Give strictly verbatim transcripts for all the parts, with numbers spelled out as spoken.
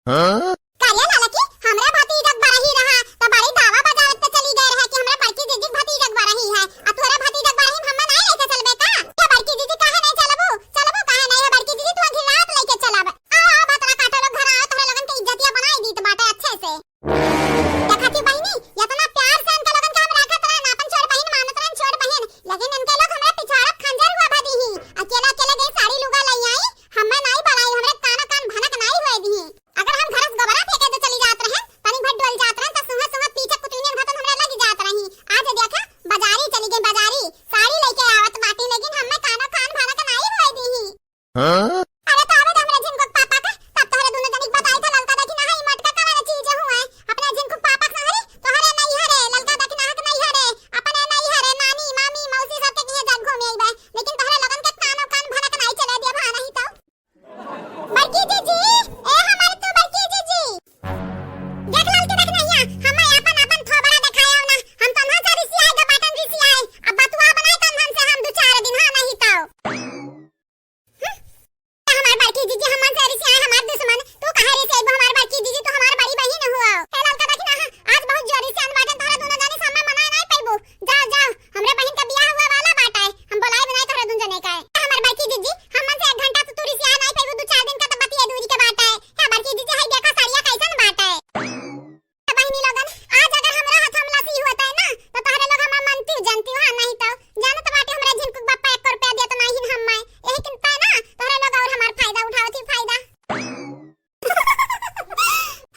हाँ? का रे ललकी, हमरे भतीजक बरही रहा, त बड़ी दावा बजावत पे चली गए रहे कि हमरे बड़की जीजी के भतीजक बरही है। आ तोहरे भतीजक बरही में हम्मे नाई लेके चलबे का? ये बड़की जीजी काहे नाई चलबू? चलबू काहे नाई है बड़की जीजी, तू आधी रात लेके चलब। आओ, आओ, भतरा काटो लोग, घर आओ, तोहरे लोगन के इज्जतिया बनाई दीत बाटे अच्छे से। देखा थी बहिनी, इतना प्यार से इनके लोगन के हम राखत रहन, आपन छोट बहिन मानत रहन, छोट बहिन, लेकिन इनके लोग हमरे पिछवाड़ा खंजर हुआ भदी ही। अकेला अकेला गई साड़ी लुगा लई आई, हम्मे नाई बलाई, हमरे काना कान भनक नाई हुए दी। अगर हम घर से गोबरा फेंके तो चली जात रहन, तनी भर डोल जात रहन, त सुंघत सुंघत पीछे कुतुइनियन घतन हमरे लगी जात रही। आज देखा, बाजारी चली गई, बाजारी साड़ी लेके आवत बाटी, लेकिन हम्मे काना कान भनक नाई हुए दी। हाँ? अरे तो आवे दे हमरे झिनकुक पापा का, तब तोहरे दोनों जनी के बताई था ललका दखिनहा ई मटका कवन चीज हुए। अपने झिनकुक पापा के संगरी तोहरे नैहरे ललका दखिनहा के नैहरे, अपने नैहरे नानी, मामी, मौसी सबके किहे जाके घूमे अइबे, लेकिन तोहरे लोगन के कानो कान भनक नाई चले दिया भा नहीं तो। बड़की जीजी, ए हमार तू बड़की जीजी। देख ललकी दखिनहिया, हम्मे आपन आपन थोबड़ा देखाया ना, हम तन्हा से रिसियाए दे बाटन रिसियाए, अब बतुआ बनाए तन्हन से हम दू चार दिन, हाँ नहीं तो। हम्म? हमार बड़की जीजी हमन से रिसियाए, हमार दुश्मन। तू काहे रिसियाइबू हमार बड़की जीजी, तू हमार बड़ी बहिन हुआ। हे ललका दखिनहा, आज बहुत जोरी से अन बाटे, तोहरा दोनों जाने सामने मनाए नाई पैबू। जाओ, जाओ, हमरे बहिन का बियाह हुआ वाला बाटे, हम बोलाए बनाए तोहरा दोनों जने का। हे हमार बड़की जीजी, हमन से एक घंटा से तू रिसियाए नाई पैबू, दू चार दिन का तो बतिये दूरी के बाटे। हे बड़की जीजी, हई देखा साड़िया कैसन बाटे। तो बहिनी लोगन, आज अगर हमरा हाथ हम लसी होता है ना, तो तोहरे लोग हमार मनती जनती, हाँ नहीं तो। जानत बाटे हमरे झिनकुक बापा एक रुपया देत नाहीं हम्मे। यही किनता है ना, तोहरे लोग और हमार फायदा उठावत ही फायदा।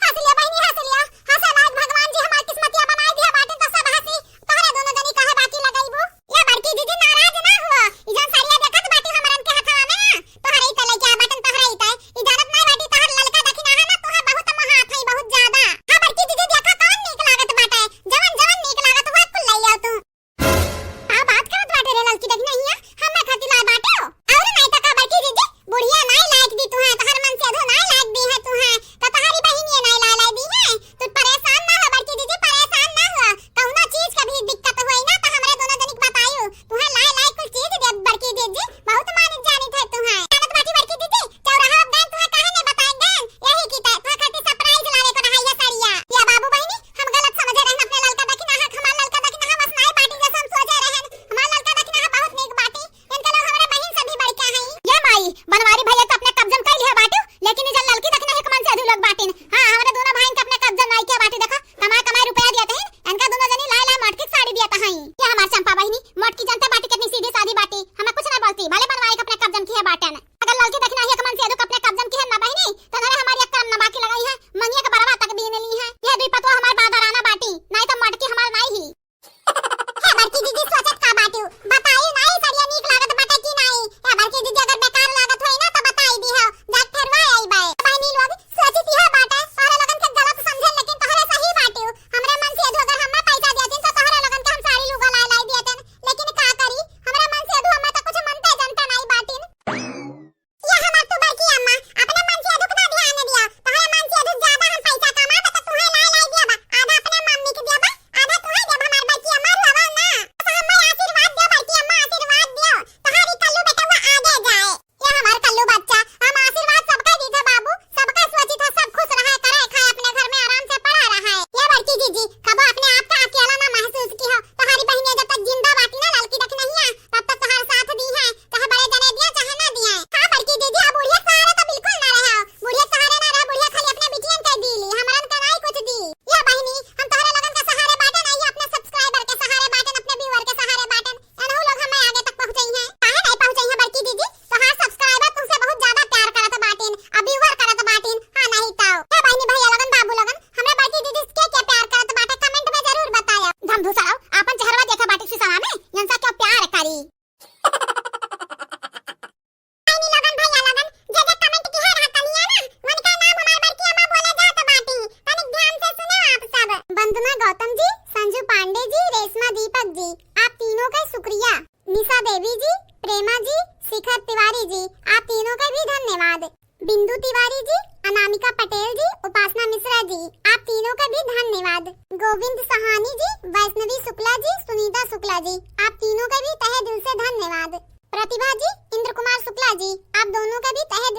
हँस लिया बहिनी, हँस लिया। हँसे लायक भगवान जी हमार किस्मतिया बनाई दिया बाटे तो सब हँसी। तोहरे दोनों जनी काहे बाकी लगइबू? या बड़की जीजी नाराज ना हुआ। ई जौन साड़िया देखत बाटी हमरन के हथवा में ना, तोहरे ही त लइके आ बाटन, तोहरे ही त। ई जानत नाहीं बाटी तोहर ललका दखिनहा ना, तोहर बहुत मोहात हई, बहुत ज्यादा। हाँ बड़की जीजी देखा कौन नीक लागत बाटे, जवन जवन नीक लागत हुआ कुल लइ आओ तू। का बात करत बाटे रे ललकी दखिनहिया? हम्मे खातिर लाए बाटे हो? और नाहीं त का बड़की जीजी, बुढ़िया नाहीं लायक दी तुहे, तोहर मनसेधू नाहीं लायक दी है तुहे, त तोहरी बहिनिये नाहीं ला लाई दी है। तू परेशान ना हो बड़की जीजी, परेशान ना हो, कौनो चीज के भी दिक्कत होई ना त हमरे दोनों जनी के बतायू, तुहे लाए लाए कुल चीज देब बड़की जीजी, बहुत मानित जानित है तुहे। जानत बाटी बड़की जीजी, चौराहा अब गए तुहे काहे नहीं बताए गए, यही की त तुहे खातिर surprise लावे को रहा ये साड़िया। या बाबू बहिनी, हम गलत समझे रहन अपने ललका दखिनहा, हमार ललका दखिनहा बस नाई बाटी जैसे हम सोचे रहन। हमार ललका दखिनहा बहुत नीक बाटी। इनके लोग हमरे बहिन से भी बढ़ के हई। ये माई, बनवारी भैया तो अपने कब्जा में कर लिया बाटू, लेकिन ई जन ललकी दखिनहा के मनसेधू लोग बाटिन। हाँ, हमरे दोनों भाईन के अपने कब्जा में नाई के बाटी देखा, कमाए कमाए रुपया दिया तहिन, इनका दोनों जनी लाए लाए मटकी साड़ी दिया तहाई। ये हमार चंपा बहिनी, मटकी जनते बाटी कितनी सीधी सादी बाटी, हमें कुछ ना बोलती, भले बनवारी के अपने कब्जा में किहे बाटन। अगर ललकी दखिनहा के मनसेधू के अपने कब्जा में किहे ना बहिनी, तो धरे हमारी एक करम ना बाकी लगाई है, मंगिया के बरवा तक बीन ली है। ये दुई पतवा हमार बादराना बाटी, नाई तो मटकी हमार नाई ही। हे बड़की दीदी, सोचत का बाटू? बताई नाई, सड़िया नीक लागत बाटे कि नाई? हे बड़की दीदी, अगर बेकार लागत होई ना, तो बताई दी हो, जाके फेरवा आई बाय। बहिनी लोग, सोची थी है बाटे, तोहरे लोगन के गलत समझे, लेकिन तोहरे सही बाटू। हमरे मनसेधू अगर हमें पैसा देतिन, तो तोहरे लोगन के हम साड़ी लुगा लाई लाई देतिन। लेकिन का करी, हमरे मनसेधू हमें तो कुछ मनते जनते नाई बाटिन। या हमार तू बड़की अम्मा, अपने मनसेधू के ना ध्यान दिया। तोहरे मनसेधू ज्यादा हम पैसा कमाबे तो तुहे लाई लाई दिया बा। आधा अपने मम्मी के दिया बा, आधा तुहे दिया बा। हमार बड़की अम्मा रोवा ना। तो हमें आशीर्वाद दियो बड़की अम्मा, आशीर्वाद दियो। तोहरी कल्लू बेटवा आगे जाए। या हमार कल्लू बच्चा, हम आशीर्वाद सबका दी थे बाबू, सबका सोची था, सब खुश रहा करे, खाए अपने घर में आराम से पड़ा रहा है। या बड़की जीजी, कबो अपने आप का अकेला ना महसूस की हो। तोहरी बहिनिया जब तक जिंदा बाटी ना ललकी दखिनहिया, तब तक तोहार साथ दी है, चाहे बड़े जने दिया, चाहे ना दिया। हाँ बड़की दीदी, अब बुढ़िया के सहारे तो बिल्कुल ना रहे हो। बुढ़िया के सहारे ना रहे, बुढ़िया खाली अपने बिटियन के दी ली, हमरन के नाई कुछ दी। या बहिनी, हम तोहरे लोगन के सहारे बाटन, नाई अपने subscriber के सहारे बाटन, अपने viewer के सहारे बाटन। एनहु लोग हमें आगे तक पहुँचई हैं। काहे नाई पहुँचई हैं बड़की दीदी? तोहार subscriber तुमसे बहुत ज्यादा प्यार करत बाटिन, अब viewer करत बाटिन। हाँ नाई तो। हे बहिनी भैया लोगन, बाबू लोगन, हमरा बड़की दीदी के के प्यार करत बाटे, comment में जरूर बताया। धमधुसराओ, आपन चेहरवा देखा बाटी शीशवा में, यनसा क्यों प्यार करी? बहिनी लोगन, भैया लोगन, जे जे comment किहे रहा कनिया ना, उनका नाम हमार बड़की अम्मा बोले जात बाटी। तनिक ध्यान से सुने आप सब। वंदना गौतम जी, संजू पांडे जी, रेशमा दीपक जी, आप तीनों का शुक्रिया। निशा देवी जी, प्रेमा जी, शिखर तिवारी जी, आप तीनों का भी धन्यवाद। बिंदु तिवारी जी, अनामिका पटेल जी, उपासना मिश्रा जी, आप तीनों का भी धन्यवाद। गोविंद सहानी जी, वैष्णवी शुक्ला जी, सुनीता शुक्ला जी, आप तीनों का भी तहे दिल से धन्यवाद। प्रतिभा जी, इंद्र कुमार शुक्ला जी, आप दोनों का भी तहे